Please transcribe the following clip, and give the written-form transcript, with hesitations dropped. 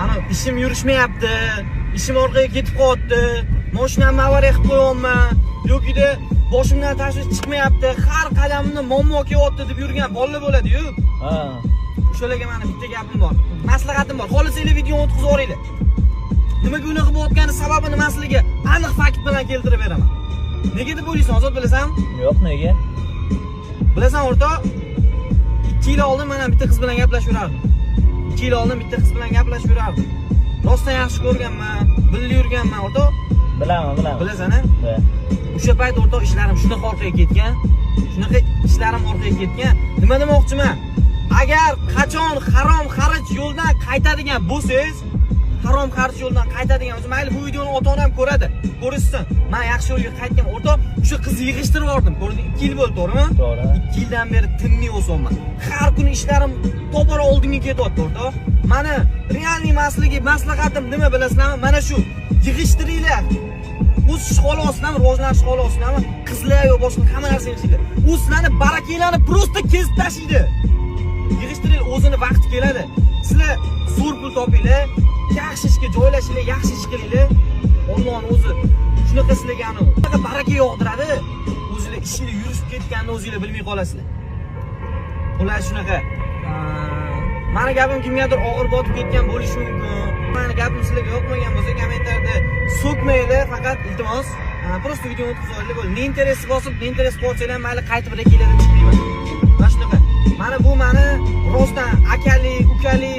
Ana, ishim yurishmayapti, ishim orqaga ketib qolyapti, moshinamni avariya qilib qo'yyapman yokida boshimdan tashvish chiqmayapti, har qadamimda muammo kelyapti deb yurgan bolalar bo'ladi-yu. Ha. O'shalarga mani bitta gapim bor, maslahatim bor. Xohlasanglar, videoni o'tkazib yuboringlar. Nimaga unaqa bo'layotgani sababi nimasligi aniq fakt bilan keltirib beraman. Nega deb o'ylaysan, Ozod, bilasanmi? Yo'q, nega? Bilasan, o'rtoq, 2 yil oldin man ham bitta qiz bilan gaplashib yurardim. 2 yil oldin bitta qiz bilan gaplashib yurardim. Rostdan yaxshi ko'rganman, birga yurganman, o'rtoq. Bilaman, bilaman. Bilasan, a? Ha. O'sha payt, o'rtoq, ishlarim shunaqa orqaga ketgan, shunaqa ishlarim orqaga ketgan. Nima demoqchiman? Agar qachon harom xarj yo'ldan qaytadigan bo'lsangiz, harom xarj yo'ldan qaytadigan bo'lsa, mayli, bu videoni ota onam ko'radi, ko'rishsin. Man yaxshi yo'lga qaytgan, o'rtoq, o'sha qizni yig'ishtirib yubordim. Ko'rding, 2 yil bo'ldi, to'g'rimi? To'g'ri. 2 yildan beri tinmay o'syapman. Har kuni ishlarim tobora oldinga ketyapti, o'rtoq. Mani реальный masligi maslahatim nima, bilasizlarmi? Mana shu, yig'ishtiringlar. O'sish xohlayapsizlarmi, rivojlanish xohlayapsizlarmi, qizlar yo boshqa, hamma narsa yig'ishinglar. U sizlarni barakanglarni просто kesib tashlaydi. Yig'ishtiringlar, o'zini vaqti keladi. Sizlar zo'r pul topinglar, yaxshi ishga joylashinglar, yaxshi ish qilinglar. Ollohni o'zi shunaqa sizlarga anavi shunaqa baraka yog'diradi, o'zinglar ishinglar yurishib ketganini o'zinglar bilmay qolasizlar. Xullas, shunaqa. Mani gapim kimgadir og'ir botib ketgan bo'lishi mumkin. Mani gapim sizlarga yoqmagan bo'lsa, kommentariyada so'kmanglar faqat, iltimos. Просто videoni o'tkazib olinglar, bo'ldi. Неинтерес bosib, неинтерес qo'ysanglar mayli, qaytib rekanglardan chiqmayman. Mana shunaqa. Mana bu mani rostdan akali, ukali.